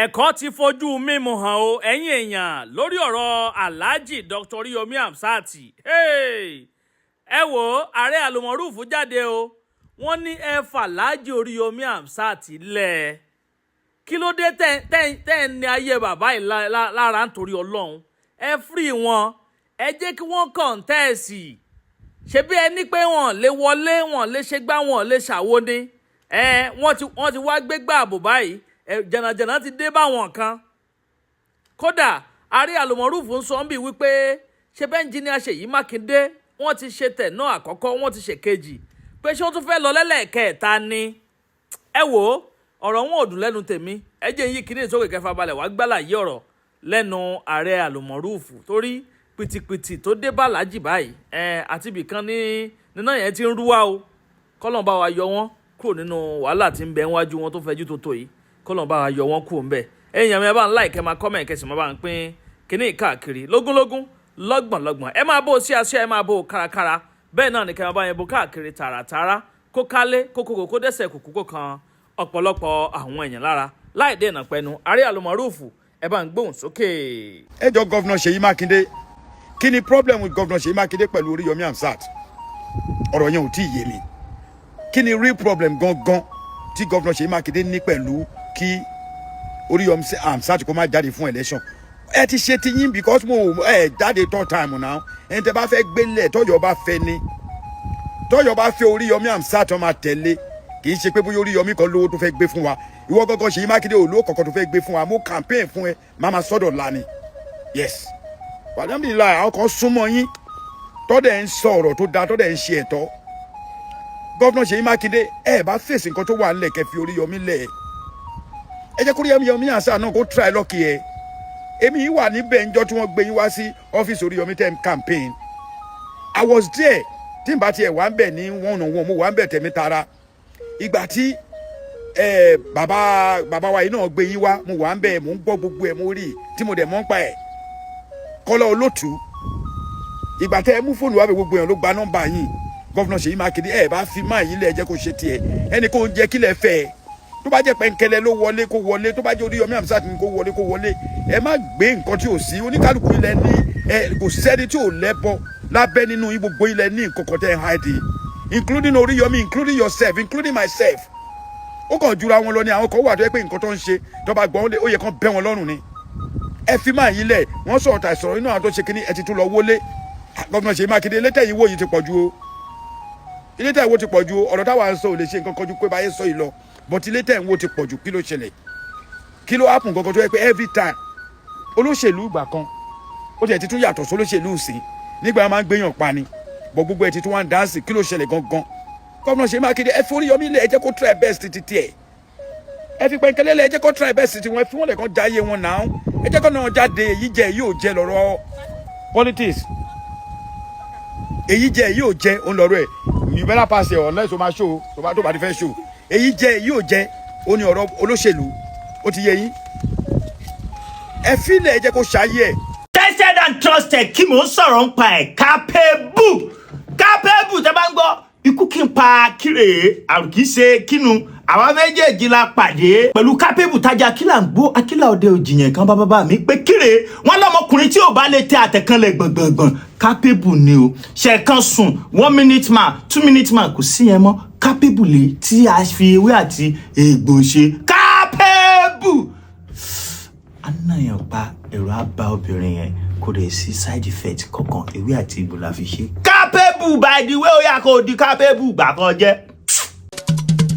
Ẹ̀kọ́ ti fojú mímu hàn o, ẹ̀yin èèyàn, lórí ọ̀rọ̀ Alhaji Dr. Oriyomi Hamzat. Hey! Ẹ wo, ààrẹ Almoruf jáde o. Wọ́n ní ẹ fà Alhaji Oriyomi Hamzat lẹ̀. Kí ló dé tẹ́ tẹ́ ń ní ayé bàbá yìí lára nítorí Ọlọ́run? Ẹ free wọn, ẹ jẹ́ kí wọ́n contest. Ṣebí ẹ ní pé wọ́n lè wọlé, wọ́n lè ṣe gbá, wọ́n lè ṣàwo ni. Ẹ wọ́n ti wá gbégbá àbò báyìí. Ẹ jẹ̀nàjẹ̀nà ti dé báwọn kan. Kódà, ààrẹ Almoruf ń sọ ń bí wípé ṣe bẹ́ẹ̀ Engineer Ṣèyí Mákindé, wọ́n ti ṣe tẹ̀ náà àkọ́kọ́, wọ́n ti ṣe kejì, pé ṣé wọ́n tún fẹ́ lọ lẹ́lẹ́kẹ̀ẹ́ta ni? Ẹ wò ó, ọ̀rọ̀ wọn ò dùn lẹ́nu tèmi. Ẹ jẹ́ yí kíní ìsókè kẹfà balẹ̀ wá gbálàyé ọ̀rọ̀ lẹ́nu ààrẹ Almoruf, torí pìtìpìtì tó dé bá Aláàjì báyìí ẹ àti ibìkan ní nínú yẹn ti ń rúwá o. Kọ́lọ́n bá wa yọ wọ́n kúrò nínú wàhálà tí ń bẹ níwájú wọn tó fẹjú tó tó yìí. Kọ́lọ́n bá wa yọ wọ́n kúrò ńbẹ̀. Ẹ̀yin àmì, ẹ bá ń like, ẹ máa comment, kẹsì máa bá ń pín kíní káàkiri lógúnlógún, lọ́gbọ̀nlọ́gbọ̀n. Ẹ máa bó o sí aṣọ, ẹ máa bó o kárakára. Bẹ́ẹ̀ náà ni kẹ́ máa bá yẹn bó káàkiri tààràtààrà, kó kálé kókó, kó dẹ́sẹ̀ kòkó, kó kan ọ̀pọ̀lọpọ̀ àwọn èèyàn lára. Láì dènà pẹnu, ààrẹ Almoruf, ẹ bá ń gbóhùn sókè. Ẹ jọ, Governor Ṣèyí Mákindé, kí ni problem with Governor Ṣèyí Mákindé pẹ̀lú Oríyọmí Hamzat? Ọ̀rọ̀ yẹn ò tí ì yé mi. Kí ni real problem gangan tí Governor Ṣèyí Mákindé ní pẹ̀lú kí Oríyọmí Hamzat kó má jáde fún election? Ẹ ti ṣe ti yín, because mo ẹ jáde third time now. Ẹni tẹ bá fẹ́ gbélé, tọ́yọ̀ bá fẹ́ ni, tọ́yọ̀ bá fẹ́ Oríyọmí Hamzat, tó máa tẹ̀lé. Kì í ṣe pé bóyá Oríyọmí kan lówó tó fẹ́ gbé fún wa. Ìwọ gángan Ṣèyí Mákindé ò lówó kankan tó fẹ́ gbé fún wa. Mo campaign fún ẹ, má máa sọ́dọ̀ la ni. Yes, alhamdulillahi, àwọn kan súnmọ́ yín tọ́dẹ̀ ń sọ ọ̀rọ̀ tó dáa, tọ́dẹ̀ ń ṣe ẹ̀tọ́. Governor Ṣèyí Mákindé, ẹ bá fèsì nǹkan tó wà nílẹ̀, kẹ́ fi Oríyọmí lẹ̀. Ẹ jẹ́ kó Oríyọmí Hamzat náà kó try luck ẹ. Èmi yìí wà níbẹ̀ ńjọ́ tí wọ́n gbé yín wá sí ọ́fíìsì Oríyọmí tẹ́ ń campaign. I was there. Tí n bá tiẹ̀ wà ń bẹ̀ ní one on one, mo wà ń bẹ̀ tẹ̀mí tara. Ìgbà tí ẹ bàbá bàbá wa yìí náà gbé yín wá, mo wà ń bẹ̀, mo ń gbọ́ gbogbo ẹ̀, mo rí tí mo dẹ̀ mọ́ ń pa ẹ̀. Kọ́lá Olótù, ìgbà tẹ́ ẹ mú fóònù wá bẹ, gbogbo èèyàn ló gba nọ́mbà yín. Governor Ṣèyí Mákindé, ẹ bá fi máa yín lẹ̀, jẹ́ kó ṣe tiẹ̀. Ẹnì kó ń jẹ́ kílẹ̀ fẹ́ ẹ. Tó bá jẹ́ Pẹ́ńkẹ́lẹ́ ló wọlé, kó wọlé. Tó bá jẹ́ Oríyọmí Hamzat ní kó wọlé, kó wọlé. Ẹ má gbé nǹkan tí ò sí. Oníkálukú ilẹ̀ ní ẹ, kò sẹ́ni tí ò lẹ́bọ lábẹ́ nínú yín. Gbogbo ilẹ̀ ní nǹkan kan tẹ́ ẹ hide, including Oríyọmí, including yourself, including myself. Ó kàn jura wọn lọ ní. Àwọn kan wà tó yẹ pé nǹkan tó ń ṣe, tó bá gbọ́n, ó yẹ kán bẹ́ wọn lọ́rùn ni. Ẹ fi máa yín lẹ̀. Wọ́n sọ̀rọ̀ tà sọ̀rọ̀ inú àwọn tó ṣe kínní, ẹ ti tún lọ wọlé. Governor Ṣèyí Mákindé, ilé tẹ̀yìn wò yìí ti pọ̀ ju o. Ilé tẹ̀yìn wò ti pọ̀ ju o. Ọ̀rọ̀ táwa ń sọ ò lè ṣe nǹkan kọjú pé báyé sọ yìí lọ, but ilé tẹ̀yìn wò ti pọ̀ ju. Kí ló ṣẹlẹ̀? Kí ló happen gangan tó yẹ pé every time olóṣèlú ìgbà kan, ó tiẹ̀ ti tún yàtọ̀ sólóṣèlú sí nígbà máa ń gbéyàn pa ni bọ̀, gbogbo ẹ̀ ti tún wá ń dáǹsì? Kí ló ṣẹlẹ̀ gangan? Governor Ṣèyí Mákindé, ẹ fi Oríyọmí lẹ̀, ẹ jẹ́ kó try best ti tiẹ̀. Ẹ fi Pẹ̀nkẹ́lẹ́ lẹ̀, ẹ jẹ́ kó try best ti wọn. Ẹ fi wọ́n lẹ̀ kán jáyé wọn náà. Ẹ jẹ́ kó náà jáde. Èyí jẹ, èyí ò jẹ lọ́rọ̀ politics. Èyí jẹ, èyí ò jẹ òun lọ́rọ̀ ẹ̀. You better pass it unless o máa show. Tó bá ti fẹ́ show, èyí jẹ, èyí ò jẹ ó ní ọ̀rọ̀ olóṣèlú. Ó ti yé yín. Ẹ fílẹ̀, ẹ jẹ́ kó ṣayé ẹ̀. Tested and trusted. Kí mò ń sọ̀rọ̀ ń pa ẹ̀? Capable, capable. Tẹ́ bá ń gbọ́ ikú kí n pa kíre, àrùn kì í ṣe kínu. Àwa méjèèjì la pàdé pẹ̀lú capable tajà. Akílà ń gbó akílà òde òjìyàn kan bá bàbá mi pé kíre wọn lọmọkùnrin tí ò bá lè tẹ àtẹ̀kànlẹ̀ gbọ̀ngbọ̀ngbọ̀n, capable ni o. Ṣẹ̀kan sùn, 1 minute man, 2 minute man, kò sí yẹn mọ́. Capable lè tí a fi ewé àti egbò ṣe. Capable anáyàn pa, ẹ̀rọ á bá obìnrin yẹn, kò dẹ̀ sí side effect kankan. Ewé àti egbò la fi ṣe. Capable, by the way, ó yà kó di capable gbà kan jẹ́.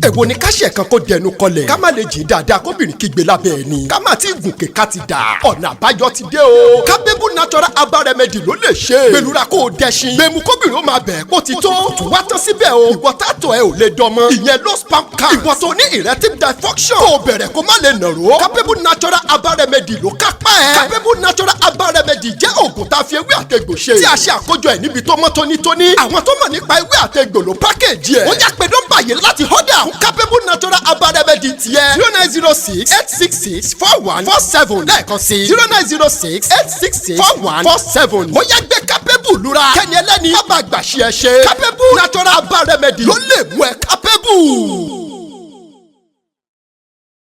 Èwo ni ká ṣe kan kó dẹnu kọlẹ̀, ká má lè jìn dáadáa, kóbìnrin kígbe lábẹ́ ẹ̀ ni, ká má ti gùnkè ká ti dà? Ọ̀nà àbáyọ ti dé o. Capable Natural Herbal Remedy ló lè ṣe. Gbẹlura kó o dẹṣin gbẹmu, kóbìnrin ó máa bẹ̀ kó ti tó. Kò tún wá tán síbẹ̀ o. Ìwọ tátọ̀ ẹ ò lè dọmọ, ìyẹn low sperm count. Ìwọ tó ní erectile dysfunction, kó o bẹ̀rẹ̀ kó má lè nàró, Capable Natural Herbal Remedy ló kápá ẹ̀. Capable Natural Herbal Remedy jẹ́ oògùn tá a fi ewé àtegbò ṣe, tí a ṣe àkójọ ẹ̀ níbi tó mọ́ tónítóní. Àwọn tó mọ̀ nípa ewé àtegbò ló pákéjì ẹ̀. Ó yá, pé nọ́mbà yìí láti order fún Capable Natural Herbal Remedy tiẹ̀: 09068664147. Lẹ́ẹ̀kan sí: 09068664147. Ó yá, gbé Capable lura, kẹ́ni ẹlẹ́ni má bàa gbà ṣe ẹ ṣe. Capable Natural Herbal Remedy ló lè mú ẹ capable.